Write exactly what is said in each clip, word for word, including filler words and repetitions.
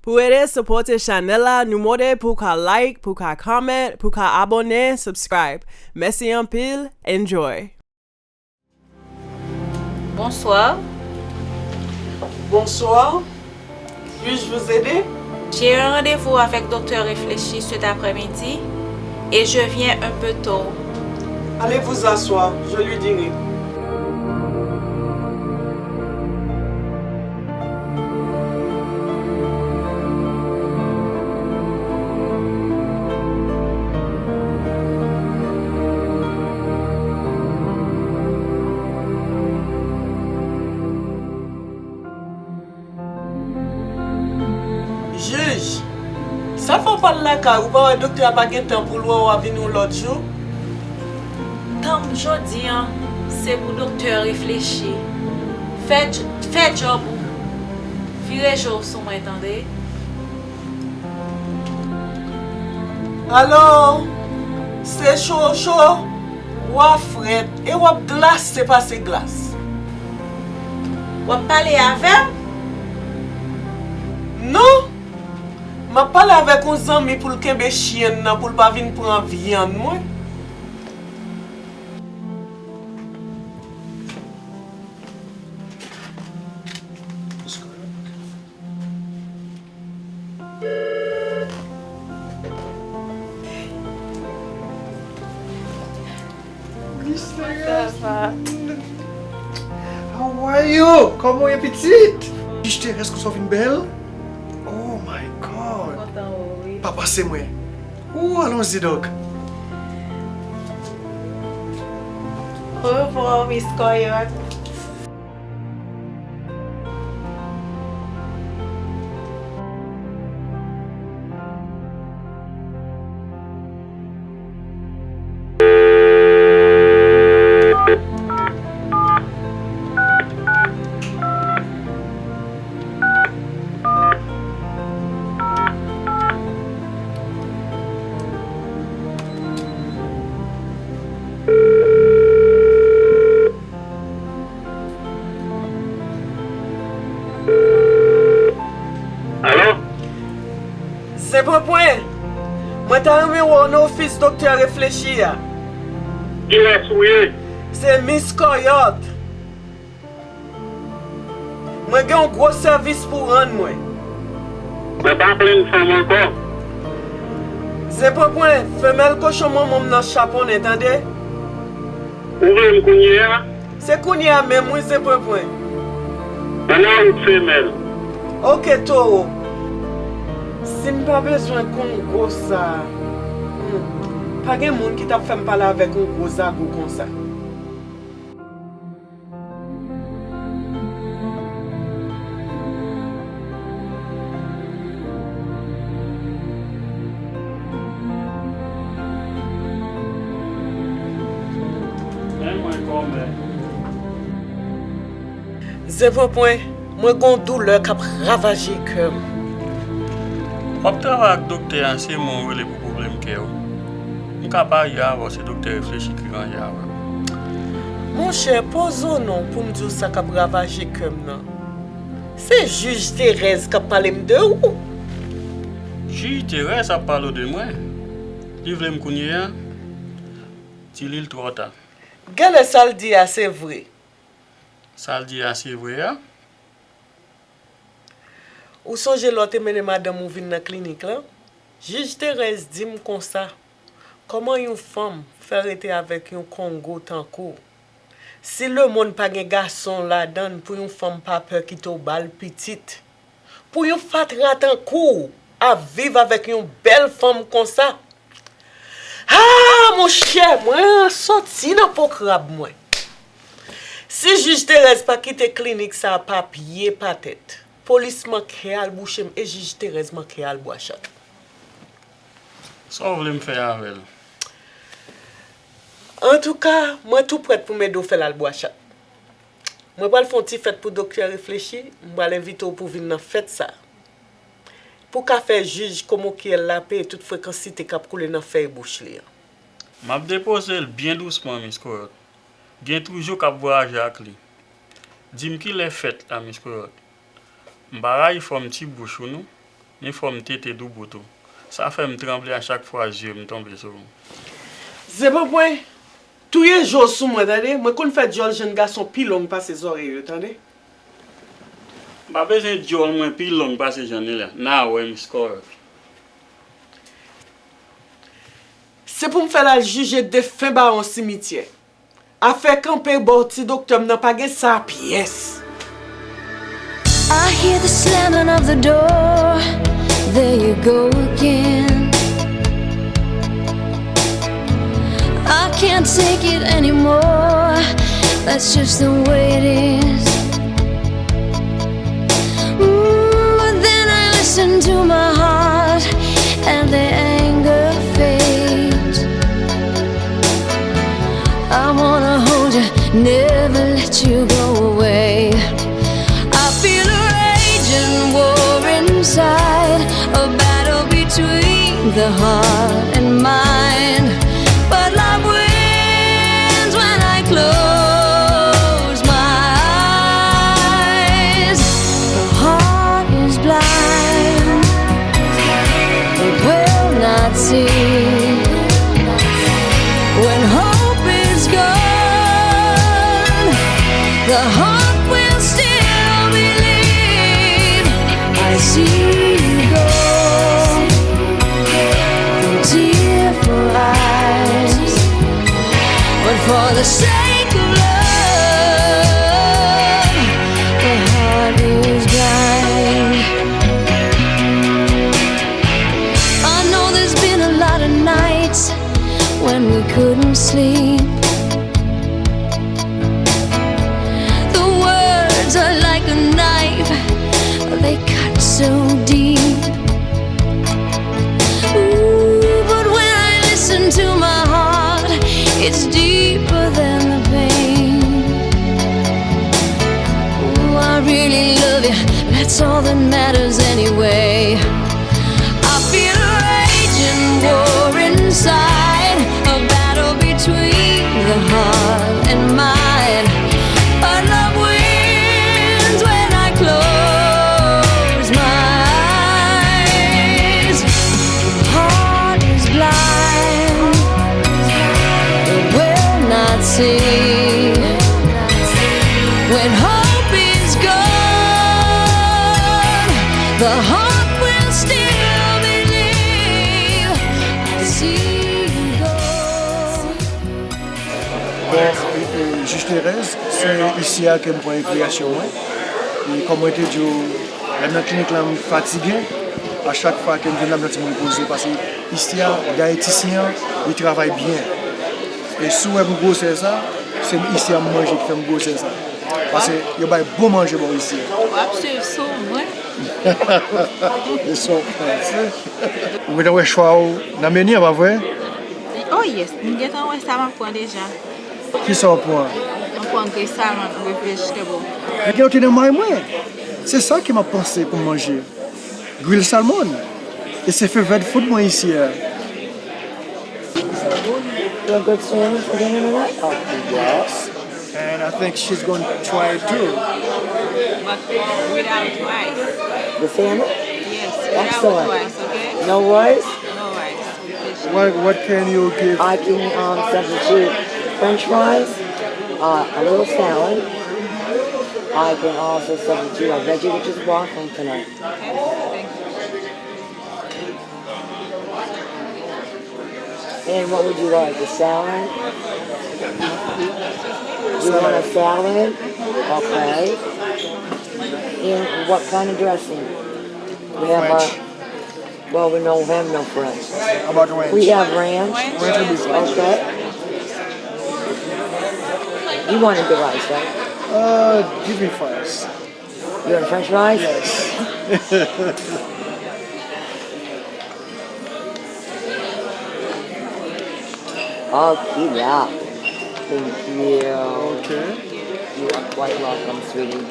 Pou ede sipòte chanèl la, nou mande pou w ka like, pou w ka comment, pou w ka abòne, subscribe. Mèsi anpil, enjoy! Bonsoir. Bonsoir. Puis-je vous aider? J'ai un rendez-vous avec Docteur Réfléchi cet après-midi et je viens un peu tôt. Allez vous asseoir, je lui dirai. Jij, sa fè w pa al lakay ou, ou pa wè doktè a pa gen tan pou l wè w a vini yon lòt jou? Tan m jodi an, se pou doktè reflechi. Fè, fè djòb ou. Vire je w sou mwen, tande. Alò, se cho cho, w a frèt e w ap glase pase glas. W ap pale avè m? Non! M ap pale avèk yon zanmi pou l kenbe chyen nan pou l pa vin pran vyann mwen. Misterieuse. How are you? Kòman w ye pitit? Misterieuse, kòman w vin bèl? Oh my God. Kontan wè w wi. Pa panse mwen. Ooh, allons-y donc. Au revoir, Miss Coyote. Alo? Zen Pwenpwen, mwen ta renmen wè w nan ofis doktè reflechi a. Kilès ou ye? Se Miss Coyote. Mwen gen yon gwo sèvis pou rann mwen. Mwen pa plenn fanm ankò. Zen Pwenpwen, femèl kochon manman m nan chaponnen, tande? Ou vle m kounye a? Se kounye a menm wi, Zen Pwenpwen. Ann awout, femèl. Oke, towo. Si m pa bezwen kongo sa a, hmm, pa gen moun ki t ap fè m pale avèk yon gwo zago konsa. Zen Pwenpwen, mwen gen yon doulè k ap ravaje kè m. W ap travay ak doktè a, se mwen w rele pou pwoblèm kè w. M ka parye avè w, se doktè reflechi ki ranje avè w. Monchè, poze w non pou m di w sa k ap ravaje kè m nan. Se jij Terèz k ap pale m de ou. Jij Terèz ap pale w de mwen? Li vle m kounye a? Di li l twò ta. Genlè sa l di a se vre. Sa l di a se vre a? Ou sonje lè w te mennen madanm ou vin nan klinik lan? Jij Terèz di m konsa, kòman yon fanm fè rete avèk yon kongo tankou w? Si lemonn pa gen gason ladan l, pou yon fanm pa pè kite w ba l pitit. Pou yon fatra tankou w ap viv avèk yon bèl fanm konsa. Ah, monchè, mwen soti nan po krab mwen. Si jij Terèz pa kite klinik sa a pa pye pa tèt, polis manke al bouche m e jij Terèz manke al bwa chat. Sa w vle m fè avè l? Antouka, mwen tou prèt pou m ede w fè l al bwa chat. Mwen pral fè yon ti fèt pou doktè reflechi, m pral envite w pou w vin nan fèt sa a. Pou w ka fè jij komokyèl la peye tout frekansite k ap koule nan fèy bouch li an. M ap depoze l byen dousman, Miss Coyote. Gen toujou k ap vwayaje ak li. Di m kilè fèt la, Miss Coyote. M pa rayi fòm ti bouch ou non. ni fò m tete doubout ou. Sa fè m tranble a chak fwa zye m tonbe sou ou. Zen Panpwen, touye je w sou mwen, tande? Mwen konn fè dyòl jenn gason pi long pase zòrèy yo, tande? M pa bezwen dyòl mwen pi long pase jan li la. Now I'm score. Se pou m fè l al jije defen bawon simityè. Afè kanpe bò ti doktè m nan pa gen sa pyès. I hear the slamming of the door. There you go again. I can't take it anymore. That's just the way it is. Mm, but then I listen to my heart and the anger fades. I wanna hold you, never let you go away. I feel a raging war inside, a battle between the heart and mind. But love wins when I close my eyes. The heart is blind, it will not see when hope is gone. The heart will still believe. I see you go from tearful eyes, but for the sake of love, the heart is blind. I know there's been a lot of nights when we couldn't sleep. The words are like a knife, they cut so deep. Ooh, but when I listen to my heart, it's deeper than the pain. Ooh, I really love you, that's all that matters anyway. I feel a raging war inside, a battle between the heart and mind. But love wins when I close my eyes. The heart is blind, it will not see when hope is gone. The heart will still believe. I see you go. Bon, e, e, Jij Terèz, se isi a ke m pran rekreasyon mwen. E kòm mwen te di w, lè m nan klinik la, m fatige. A chak fwa ke m vin la, m santi m repoze, paske isi a, dayetisyen an, li travay byen. E si w wè m gwosè sa, se isi a m manje ki fè m gwosè sa. Paske yo bay bon manje bò isi a. W ap swiv sou mwen. E sa w panse? Ou gentan wè chwa w nan meni an, pa vre? Oh yes, m gentan wè sa m ap pran deja. Kisa w pran? M pran griy salmon, griy vegetable. Nèg yo te nan may mwen. Se sa ke m ap panse pou m manje. Griy salmon. E se favorite food mwen isi a. You're a good swimmer for dinner tonight? Oh, yes. And I think she's going to try it too. But without rice. The salmon? Yes, without rice, okay? No rice? No rice. What, what can you give? I can, um, substitute French fries, uh, a little salad. I can also substitute a veggie, which is broccoli tonight. Okay, thank you. And what would you like? A salad? You want a salad? Okay. And what kind of dressing? We have a, well, we don't have no French. How about ranch? We have ranch. Ranch would be fine. Okay. You wanted the rice, right? Uh, give me fries. You want French fries? Yes. Okay, yeah. Thank you. Okay. You are quite welcome, sweetie.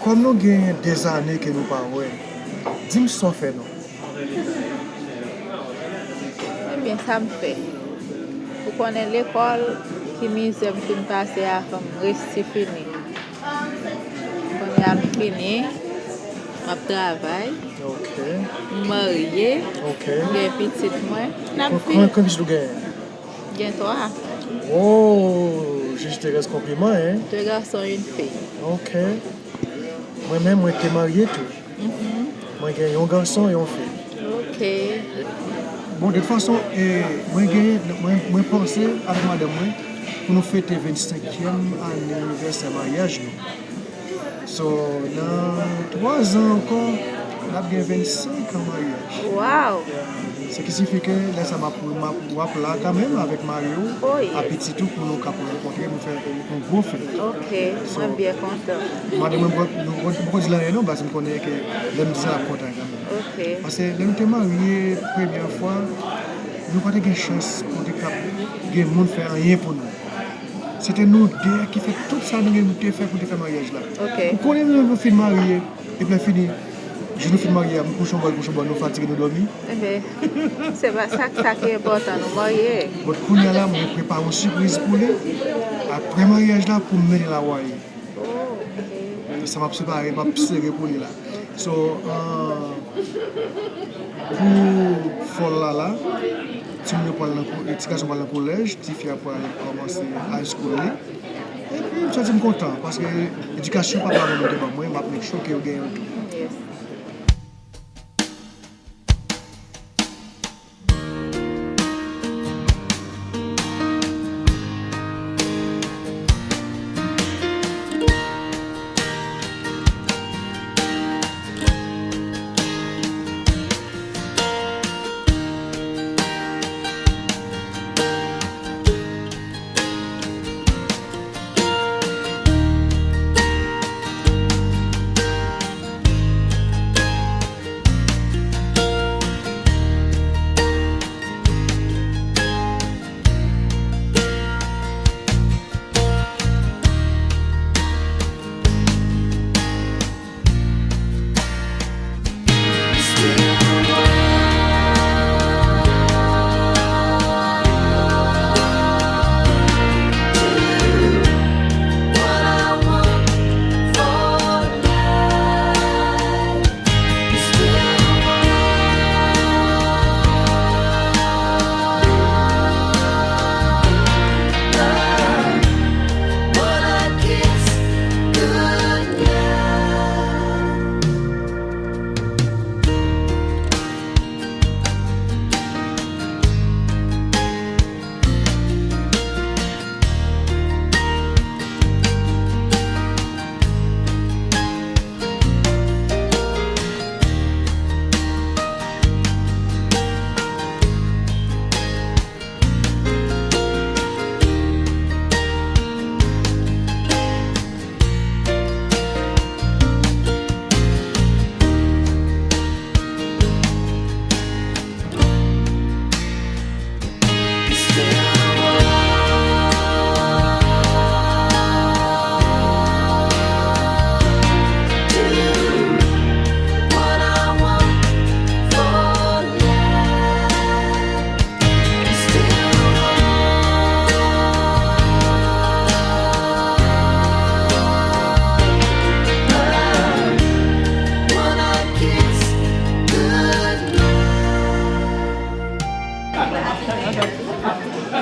Kòm nou genyen dèzane ke nou pa wè, di m sa w fè non. Ebyen, sa m fè? Ou konnen lekòl, ki mizè m fin pase a, fò m resi fini. Kounye a m fini, M ap travay. Ok. M marye. Ok. M gen pitit mwen. N ap viv. Konbyen pitit ou genyen? Gen twa. Oh, juste reste konpliman, hein? Deux garçons, une fille. Ok. Mwen menm, mwen te marye tou. Mhm. Mwen gen yon gason, yon fi. Ok. Bon, de tout fason, e, mwen gen, mwen, mwen panse avèk madanm mwen pou nou fete vennsenkyèm anivèsè maryaj nou. So, nan twa zan ankò, n ap gen vennsenk an maryaj. Wow! Se ki sifi ke lè sa m ap, m ap, w ap la kanmenm avèk mari w, oh, yes, ak pitit ou pou nou kapab rankontre, nou fè yon gwo fèt. Ok, so, mwen byen kontan. Madanm mwen, mwen, mwen, mwen poko di l anyen non, paske m konnen ke lè m di sa, l ap kontan kanmenm. Ok. Paske lè nou te marye premyè fwa, nou pa te gen chans pou te kab gen moun fè anyen pou nou. Se te nou de ki fè tout sa nou gen, nou te fè pou te fè maryaj la. Ok. Ou konnen nou, nou fin marye, epi lè fini, jou nou fin marye a, m kouche yon bò, l kouche yon bò, nou fatige, nou dòmi. Enben, se pa sa, sa ki enpòtan, nou marye. Bon, kounye a la, mwen prepare yon sipriz pou li. Apre maryaj la, pou m mennen l a Hawaii. Oh, ok. Se sa m ap separe, m ap sere pou li la. So, euh, pou fòl la la, timoun yo pral nan ko-, ti gason pral nan kolèj, tifi a pral kòmanse high school li. Epi m santi m kontan, paske edikasyon papa mwen te ban mwen, m ap make sure ke yo genyen l tou. Yes.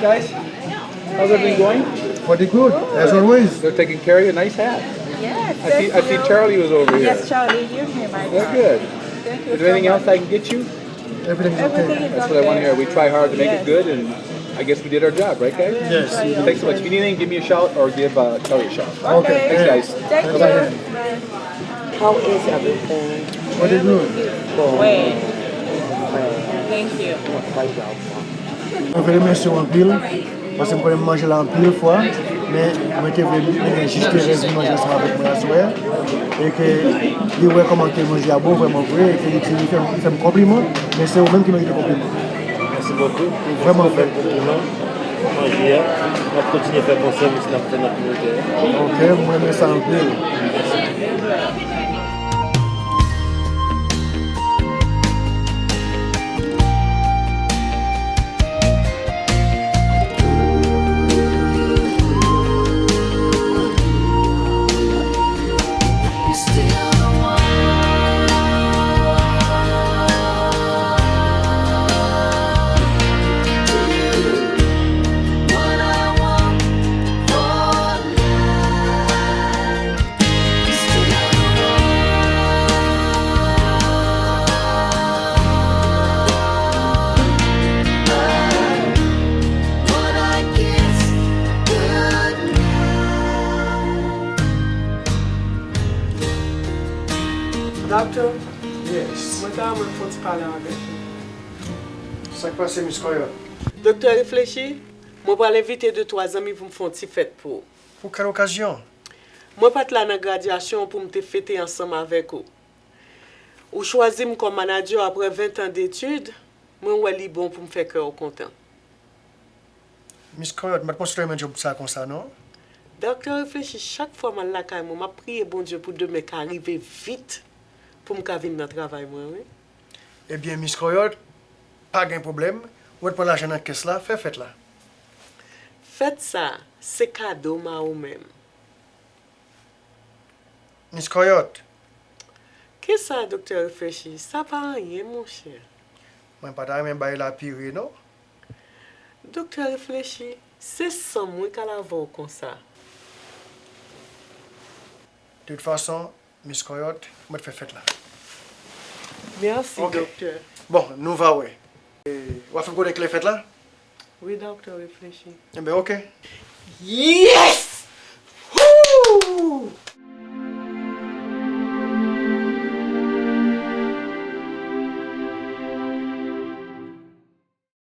Guys, how's everything going? Pretty good, as always. They're taking care of you. Nice hat. Yes, I see, I see Charlie was over here. Yes, Charlie, you hear my. They're good. Thank you. Is there anything else I can get you? Everything is okay. That's what I want to hear. We try hard to make it good, and I guess we did our job, right, guys? Yes. Thanks so much. If you need anything, give me a shout or give uh, Charlie a shout. Okay. Thanks, guys. Thank you. Bye-bye. How is everything? What is good? Well, thank you. Mwen vle remèsye w anpil, paske m konnen m manje la anpil fwa, men mwen te vle mennen jis te rèz vin manje ansanm avèk mwen aswè, e ke li wè kòman ke manje a bon vrèman vre, e ke li di, li fè, li fè m konpliman, men se ou menm ki merite konpliman. Mèsi bokou. Ou vrèman fè. Konpliman. Manje a, n ap kontinye fè konsèv, si n ap fè nan kominote a. Ok, mwen renmen sa anpil. Yes. Mwen ta renmen fè yon ti pale avèk ou. Sa k pase, Miss Coyote? Doktè Reflechi, mwen pral envite de twa zanmi pou m fè yon ti fèt pou ou. Pou kèl okazyon? Mwen pa t la nan gradyasyon an pou m te fete ansanm avèk ou. Ou chwazi m kòm manadjè apre ven tan detid, mwen wè li bon pou m fè kè w kontan. Miss Coyote, m pa t panse w te renmen djòb sa konsa, non? Doktè Reflechi, chak fwa m al lakay mwen, m ap priye Bondye pou demen ka rive vit pou m ka vin nan travay mwen, wi. Ebyen, Miss Coyote, pa gen pwoblèm. Ou mèt pran lajan nan kès la, fè fèt la. Fèt sa, se kado m a ou menm. Miss Coyote. Kisa, Doktè Reflechi? Sa pa anyen, monchè. Mwen pa ta renmen bay la pire, non. Doktè Reflechi, se san mwen k al avè w konsa. De tout fason, Miss Coyote, ou mèt fè fèt la. Mèsi, Ok. Doktè. Bon, nou va wè. E, w a fè m konnen kilè fèt la? Wi, Doktè Reflechi. Enben, ok. Yes!